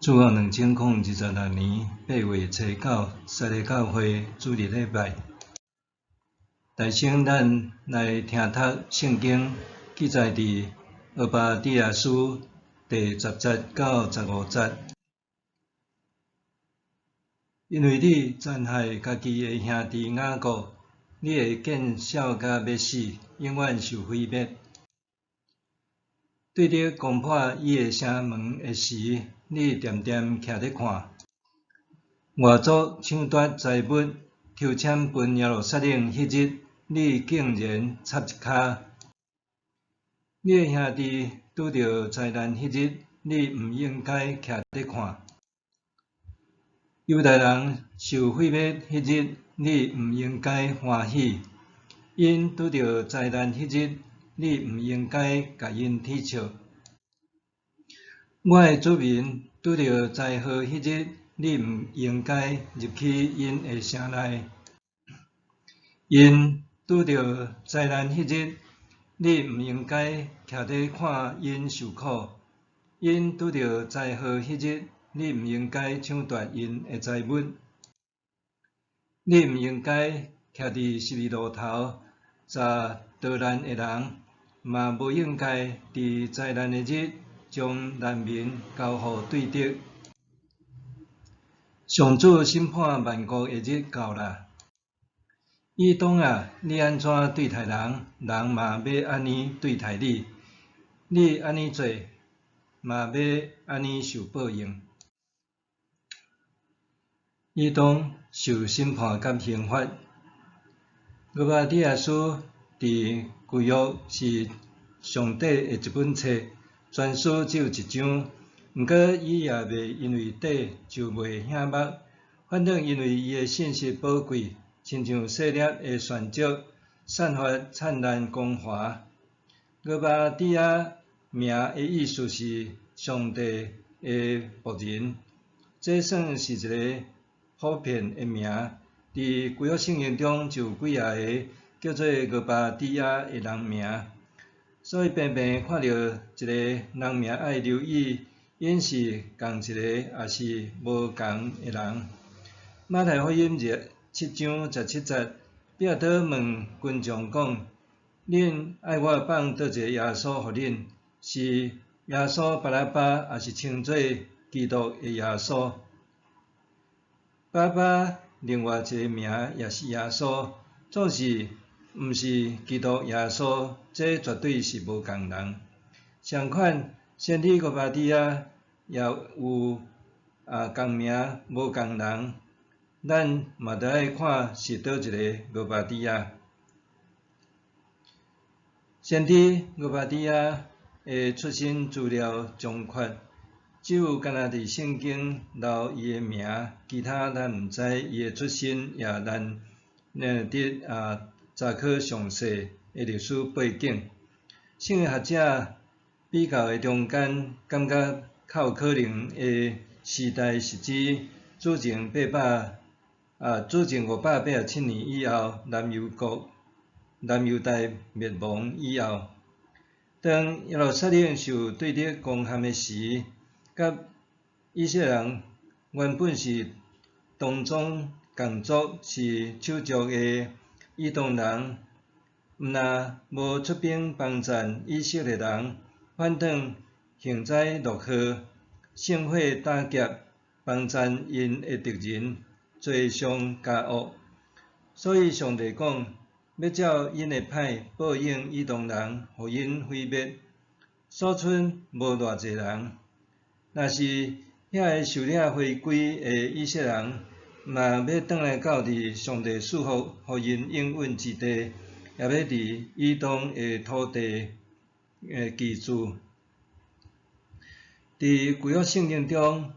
主後2026年8月初9，西礼教會主日禮拜。大先咱來聽讀聖經，記載佇俄巴底亞書第10節到15節。因為你殘害家己的兄弟雅各，你會見笑甲欲死，永遠受毀滅。對敵攻破伊的城門的時，你恬恬徛咧看。外族搶奪財物，抽籤分耶路撒冷彼日，你竟然插一跤。你的兄弟拄著災難彼日，你毋應該徛咧看。猶大人受毀滅彼日，你毋應該歡喜。𪜶拄著災難彼日，你毋應該共𪜶啼笑。我的子民拄著災禍彼日，你毋應該入去𪜶的城內。𪜶拄著災難彼日，你毋應該徛咧看𪜶受苦。𪜶拄著災禍彼日，你毋應該搶奪𪜶的財物。你毋應該徛佇十字路頭查逃難的人，嘛無應該佇災難的日將難民交予對敵。上主審判萬國的日到啦！以東啊，你按怎對待人，人嘛欲按呢對待你；你按呢做，嘛欲按呢受報應。以東受審判佮刑罰。俄巴底亞書佇舊約是上短的一本冊，全書只有一章。毋過伊也袂因為短就袂顯目，反轉因為伊的信息寶貴，親像細粒的鑽石，散發燦爛光華。俄巴底亞名的意思是上帝的僕人，這算是一个普遍的名。佇舊約聖經中就有幾仔个叫做俄巴底亞的人名，所以平平看著一个人名愛留意，𪜶是仝一个抑是無仝的人。馬太福音7章17節，彼拉多問群眾講：恁愛我放佗一个耶穌予恁？是耶穌巴拉巴，抑是稱做基督的耶穌？巴拉巴另外一个名也是耶穌，總是毋是基督耶穌，這絕對是無仝人。相款，先知俄巴底亞也有仝名無仝人，咱嘛著愛看是佗一个俄巴底亞。先知俄巴底亞的出身資料尚缺，只有干焦佇聖經留伊的名，其他咱毋知伊的出身，也難得查考詳細的歷史背景。聖經學者比較的中間，感覺較有可能的時代是指主前587年以後，南猶國、南猶大滅亡以後，當耶路撒冷受對敵攻陷的時，佮以色列人原本是同宗共族是手足的以東人，毋但無出兵幫贊以色列人，反轉幸災樂禍，聖火打劫，幫贊𪜶的敵人，罪上加惡。所以上帝講，欲照𪜶的歹報應以東人，予𪜶毀滅，所賰無偌濟人。若是遐个受領回歸的以色列人，嘛欲轉來到佇上帝賜福予𪜶應允之地，也欲佇以東的土地居住。佇舊約聖經中，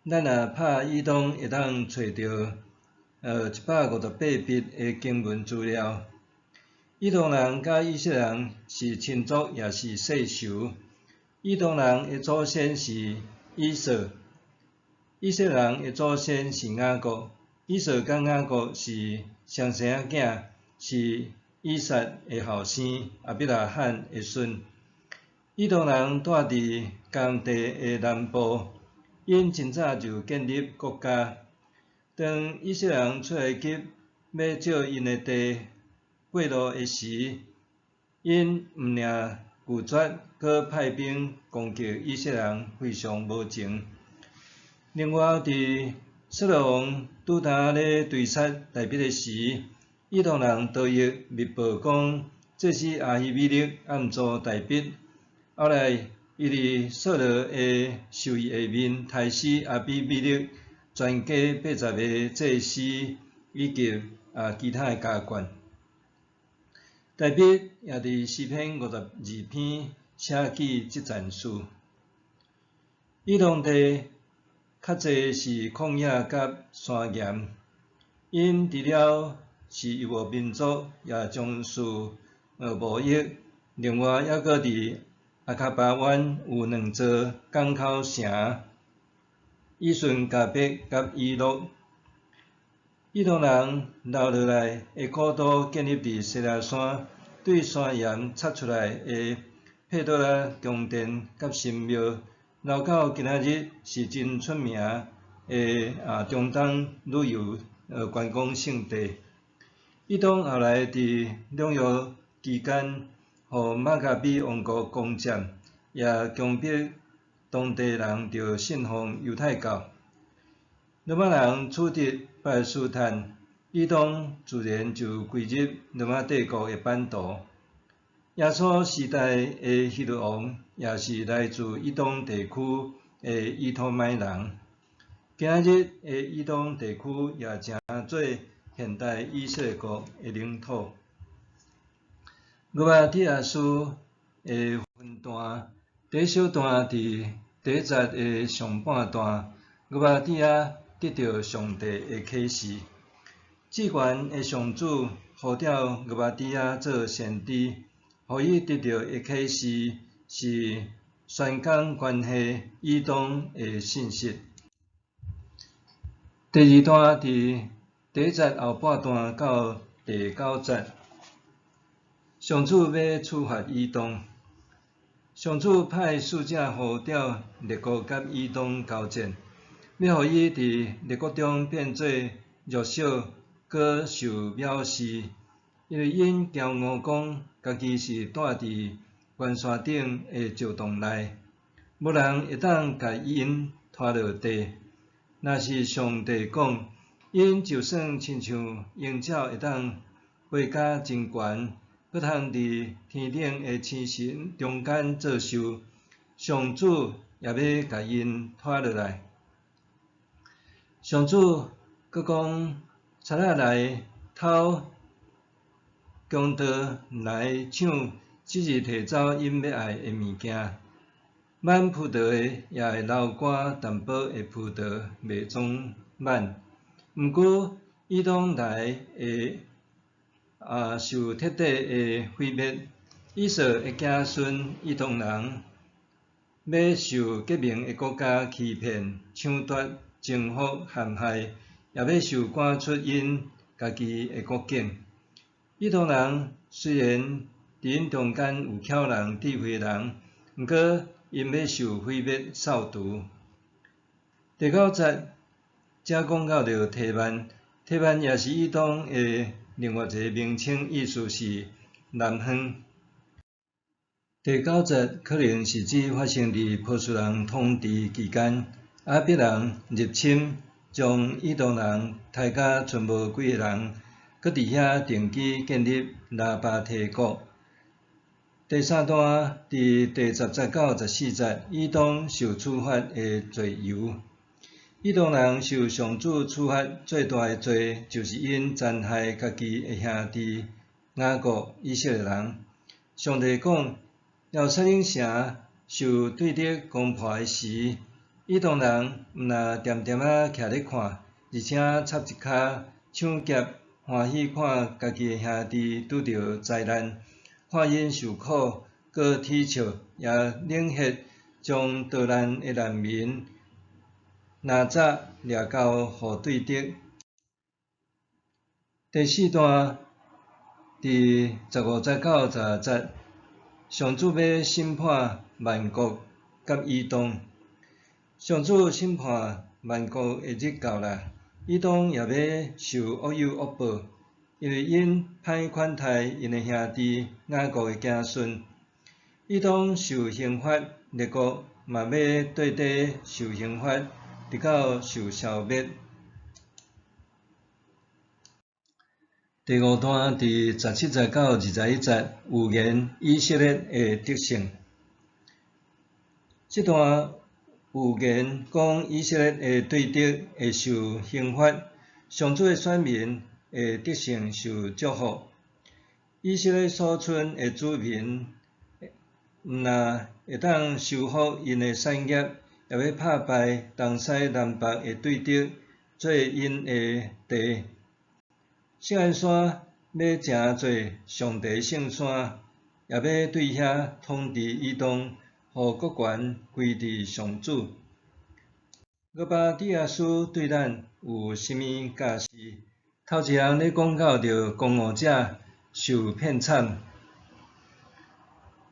咱若拍以東會當揣著158筆的經文資料。以東人佮以色列人是親族，也是世仇。以東人的祖先是以掃，以色列人的祖先是雅各。以掃佮雅各是雙生仔囝，是以撒的後生，亞伯拉罕的孫。以東人住佇迦南地的南部，以 𪜶真早就建立國家。當以色列人出埃及欲照𪜶的地過路的時，𪜶毋爾拒絕，閣派兵攻擊以色列人，非常無情。另外，佇掃羅王拄焦咧追殺大衛的時，以東人多益密報講，祭司亞希米勒暗助大衛。後來，伊佇掃羅的授意下面，刣死亞比米勒全家80個祭司以及其他的家眷。大衛也佇詩篇52篇寫記這件事。以東地較濟是曠野佮山岩，𪜶除了是遊牧民族，也從事貿易。另外，猶閣佇阿卡巴灣有兩座港口城，以順迦伯佮以洛。以東人留落來的古都建立佇西拉山，對山岩插出來的佩特拉宮殿佮神廟，留到今仔日是真出名的中東旅遊觀光勝地。以東後來佇兩約期間，予馬加比王國攻佔，也強迫當地人著信奉猶太教。羅馬人取得巴勒斯坦，以東自然就歸入羅馬帝國的版圖。耶穌時代的希律王也是來自以東地區的以土買人。今仔日的以東地區也成做現代以色列國的領土。俄巴底亞書的分段，第一小段佇第一節的上半段，俄巴底亞得著上帝的啟示。至懸的上主呼召俄巴底亞做先知，予伊得著的啟示是宣講關係以東的信息。第二段佇第一節後半段到第九節，上主欲處罰以東。上主派使者呼召列國佮以東交戰，欲予伊佇列國中變做弱小，閣受藐視，因為𪜶驕傲講，家己是蹛佇懸山頂的石洞內，無人會當共𪜶拖落地。若是上帝講，𪜶就算親像鷹鳥會當飛甲真懸，閣通佇天頂的星辰中間作秀，上主也欲共𪜶拖落來。上主閣講，賊仔來偷強盜來搶，只是提走𪜶欲愛的物件。挽葡萄的也會流乾淡薄的葡萄，袂裝滿。毋過以東來會受徹底的毀滅，以掃的子孫以東人，欲受結盟的國家欺騙、搶奪、征服、陷害，也欲受趕出𪜶家己的國境。以東人雖然佇𪜶中間有巧人、智慧的人，毋過𪜶欲受毀滅、掃除。第九節才講到著提幔，提幔也是以東的另外一个名稱，意思是南方。第九節可能是指發生佇波斯人統治期間，亞伯人入侵，將以東人刣甲賰無幾个人，閣佇遐定居建立拉巴提國。第三段佇第10節到14節，以東受處罰的罪由。以東人受上主處罰最大的罪，就是𪜶殘害家己的兄弟雅各以色列人。上帝講，耶路撒冷城受對敵攻破的時，以東人毋但恬恬仔徛咧看，而且插一跤搶劫，歡喜看家己的兄弟拄著災難，看𪜶受苦，閣恥笑，也冷血將逃難的難民拿走掠交予對敵。第四段佇15節到20節，上主欲審判萬國佮以東。上主審判萬國的日到啦，以東也欲受惡有惡報，因為𪜶歹款待𪜶的兄弟雅各的子孫。以東受刑罰，列國嘛欲綴底受刑罰，直到受消滅。第五段佇17節到21節預言以色列會得勝。這段預言講以色列的對敵會受刑罰，上主的選民會得勝受祝福。以色列所剩的子民，毋但會當收復𪜶的產業，也欲拍敗東西南北的對敵，做𪜶的地。錫安山欲成做上帝聖山，也欲對遐統治以東，予國權歸佇上主。俄巴底亞書對咱有啥物教示？頭一項咧講到著狂傲者受騙慘，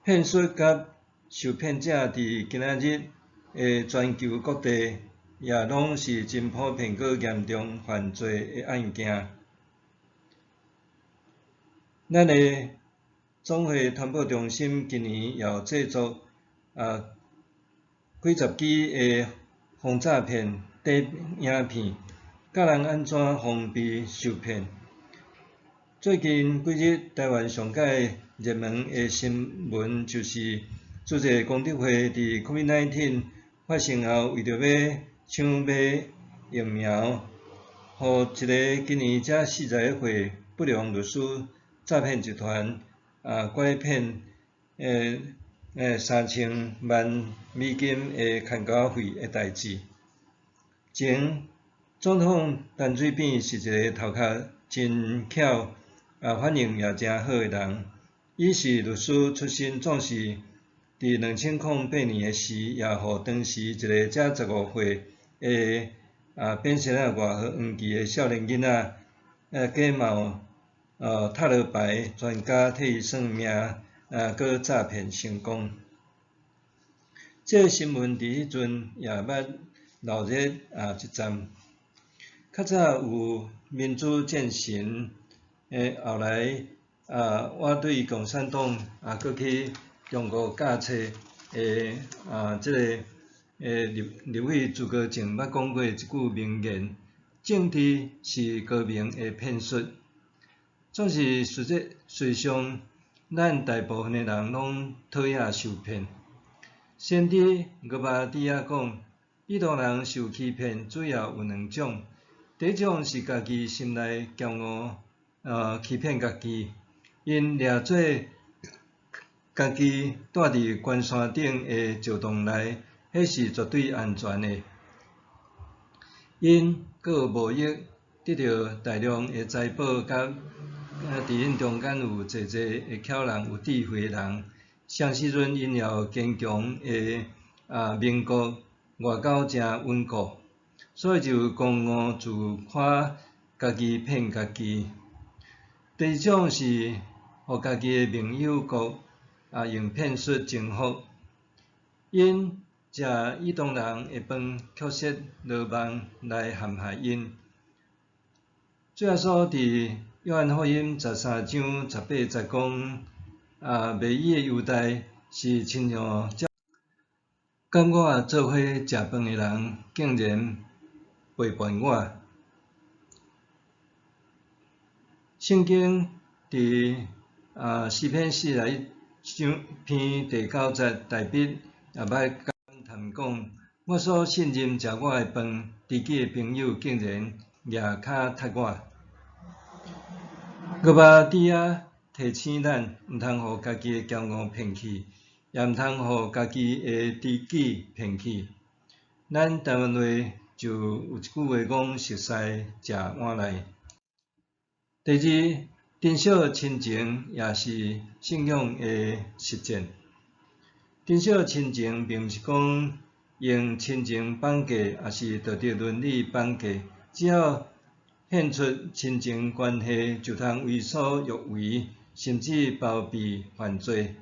騙術佮受騙者佇今仔日的全球各地，也攏是真普遍閣嚴重犯罪的案件。咱的總會傳播中心今年也有製作幾十支的防詐騙短影片，教人按怎防備受騙。最近幾日，台灣上蓋熱門的新聞就是諸濟功德會佇 COVID-19 發生後，為著欲搶買疫苗，予一个今年才41歲不良律師詐騙集團拐騙3000萬美金的牽狗費的代誌。前總統陳水扁是一个頭殼真巧、反應也誠好的人。伊是律師出身，總是佇2008年的時，也予當時一个才15歲的變性仔外號黃旗的少年囡仔，假冒塔羅牌專家替伊算命，閣詐騙成功。這个新聞佇彼陣也捌鬧熱一陣。較早有民主戰神，後來我對共產黨閣去中國教冊的這个立委朱高正捌講過一句名言：政治是高明的騙術。總是實際事實上，咱大部分的人攏討厭受騙。先知俄巴底亞講，以東人受欺騙主要有兩種。第一種是家己心內驕傲，欺騙家己，𪜶掠做家己蹛佇懸山頂的石洞內，彼是絕對安全的。𪜶閣有貿易得著大量的財寶，佮佇𪜶中間有濟濟會巧人、有智慧的人。啥時陣𪜶也有堅強的民國外交誠穩固，所以就狂傲自誇，家己騙家己。第二種是予家己的盟友國用騙術征服，𪜶食以東人的飯，卻設羅網來陷害𪜶。主耶穌佇約翰福音13章18節講，賣伊的猶大是親像佮我做伙食飯的人，竟然背叛我。聖經佇詩篇41篇第9節，大衛也捌感嘆講：我所信任食我的飯，知己的朋友竟然蜈跤踢我。俄巴底亞提醒咱，毋通予家己的驕傲騙去，也毋通予家己的知己騙去。咱台灣話就有一句話講：熟似食碗內。第二，珍惜親情也是信仰的實踐。珍惜親情，並毋是講用親情綁架，抑是道德倫理綁架。只要獻出親情關係，就通為所欲為，甚至包庇犯罪。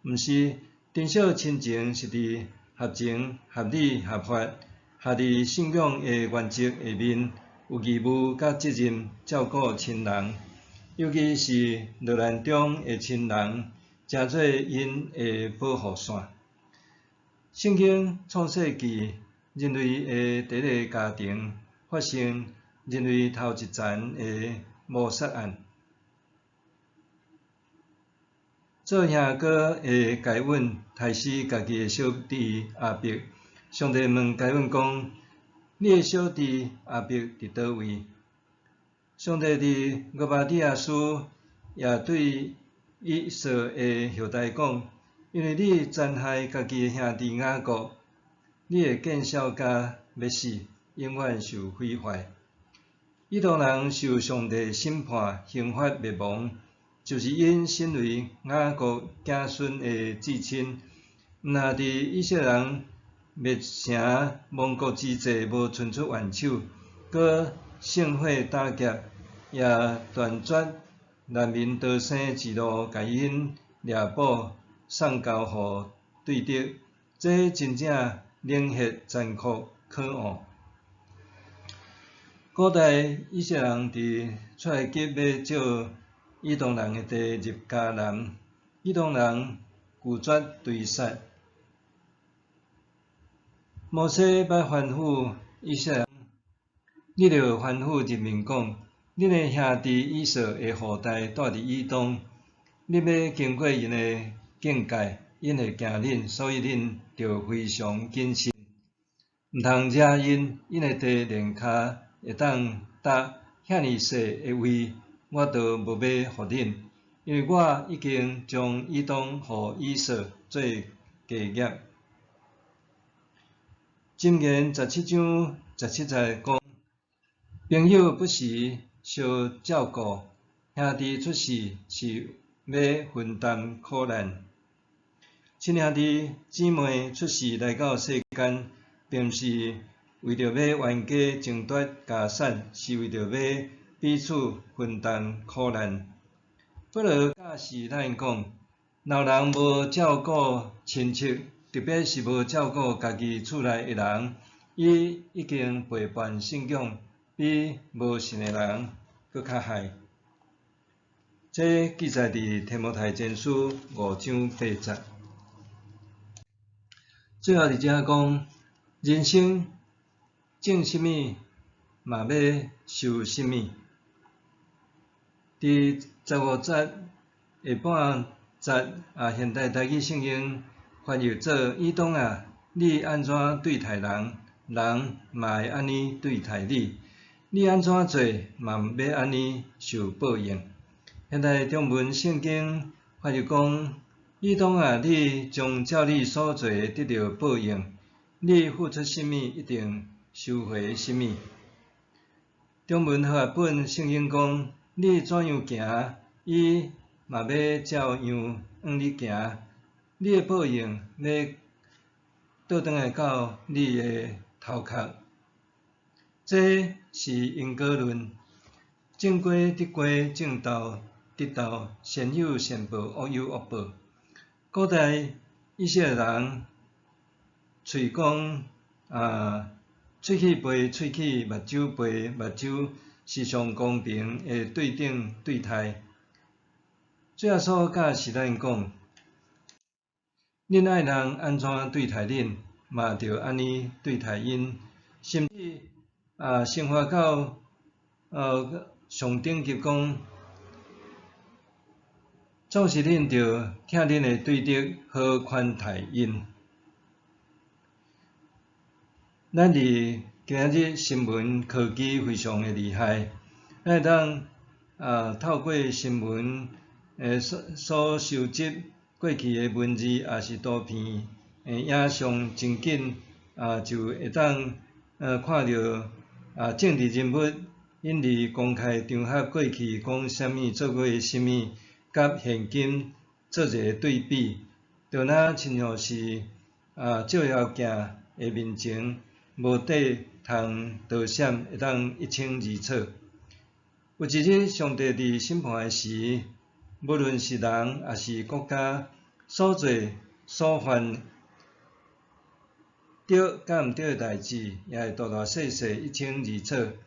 毋是，珍惜親情是佇合情、合理、合法，合佇信仰的原則下面，有義務佮責任照顧親人，尤其是落難中的親人，成做𪜶的保護傘。聖經創世記，人類的第一个家庭發生人類頭一層的謀殺案。做兄哥的該隱刣死家己的小弟亞伯。上帝問該隱講：你的小弟亞伯佇佗位？上帝佇俄巴底亞書也對以掃的後代講：因為你殘害家己的兄弟雅各，你會見笑甲欲死，永遠受毀壞。以東人受上帝審判，刑罰滅亡，就是𪜶身為雅各子孫的至親，毋但佇以色列人滅城亡國之際無伸出援手，閣聖火打劫，也斷絕難民逃生之路，共𪜶掠捕送交予對敵，這真正冷血殘酷可惡。古代以色列人佇出埃及欲借以東人的地入迦南，以東人拒絕追殺。摩西捌吩咐以色列人，你著吩咐人民講：恁的兄弟以掃的後代住佇以東，恁欲經過𪜶的境界，𪜶會驚恁，所以恁著非常謹慎，毋通惹𪜶，𪜶的地連跤會當踏遐爾細的位，我都無欲予恁，因為我已經將以東予以掃做家業。箴言17章17節講：朋友不時相照顧，兄弟出世是欲分擔苦難。親兄弟姊妹出世來到世間，並毋是為著欲冤家爭奪家產，是為著欲彼此分擔苦難。保羅教示咱講，若有人無照顧親戚，特別是無照顧家己厝內的人，伊已經背叛信仰，比無信的人閣較害。這記載佇提摩太前書5章8節。最後佇遮講，人生種啥物，嘛欲收啥物。佇15節下半節啊，現代台語聖經翻譯做：以東啊，你按怎對待人，人嘛會按呢對待你；你按怎做，嘛欲按呢受報應。現代中文聖經翻譯講：以東啊，你將照你所做的得著報應，你付出啥物，一定收回啥物。中文和合本聖經講：你怎樣行，伊嘛欲照樣向你行，你的報應欲倒轉來到你的頭殼。這是因果論，種瓜得瓜，種豆得豆，善有善報，惡有惡報。古代以色列人喙講啊，喙齒賠喙齒，目睭賠目睭，是上公平的對等對待。主耶穌教示咱講，恁愛人按怎對待恁，嘛著按呢對待𪜶，甚至啊，升華到上頂級講，總是恁著疼恁的對敵，好寬待𪜶。咱佇今仔日新聞科技非常的厲害，咱會當啊透過新聞所收集過去的文字，抑是圖片、影像，真緊啊就會當看著啊政治人物𪜶佇公開場合過去講啥物、做過啥物，佮現今做一个對比，就若親像是啊照妖鏡的面前，無底通躲閃，會當一清二楚。有一日，上帝佇審判的時，無論是人抑是國家，所做所犯，對佮毋對的代誌，也會大大細細一清二楚，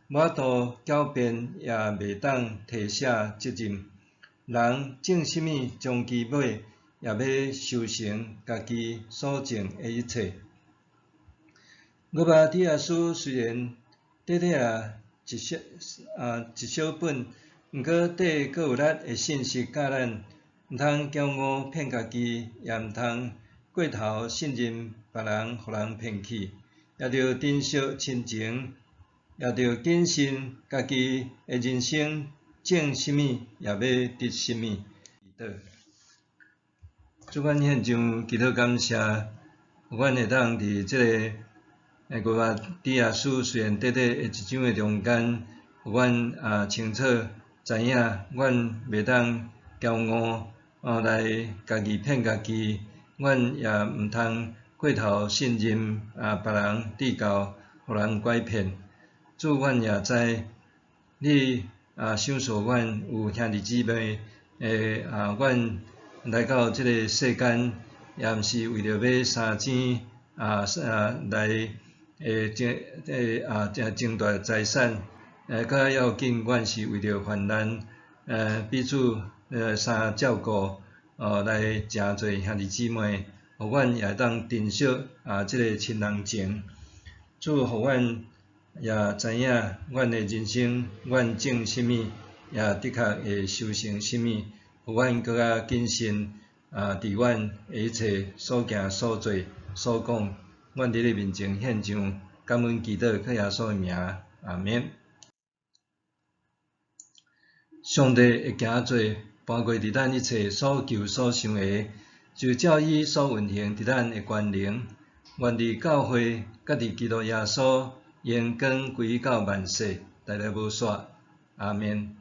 無法度狡辯，也袂當推卸責任。人種啥物，終其尾也欲收成家己所種的一切。俄巴底亞書雖然短短仔一小本，毋過底閣有力的信息教咱，毋通驕傲騙家己，也毋通過頭信任別人，予人騙去，也著珍惜親情，也著謹慎家己的人生種啥物，也欲得啥物。主，阮獻上祈禱感謝，予阮會當佇這個俄巴底亞書雖然短短的一章的中間，予阮清楚知影，阮袂當驕傲來家己騙家己，阮也毋通過頭信任別人，至到予人拐騙。主，阮也知你賞賜阮有兄弟姊妹，阮來到這个世間，也毋是為著欲三錢來爭奪財產，較要緊，阮是為著患難，彼此相照顧，來成做兄弟姊妹，予阮也會當珍惜這個親人情。主，予阮也知影，阮的人生，阮種啥物，也的確會收成啥物。予阮閣較謹慎，佇阮的一切所行所做所講，阮佇你面前獻上感恩祈禱，靠耶穌的名，阿們。上帝的行做，搬過佇咱一切所求所想的，就照伊所運行佇咱的權能，願佇教會，佮佇基督耶穌，榮光歸到萬世，代代無煞。阿們。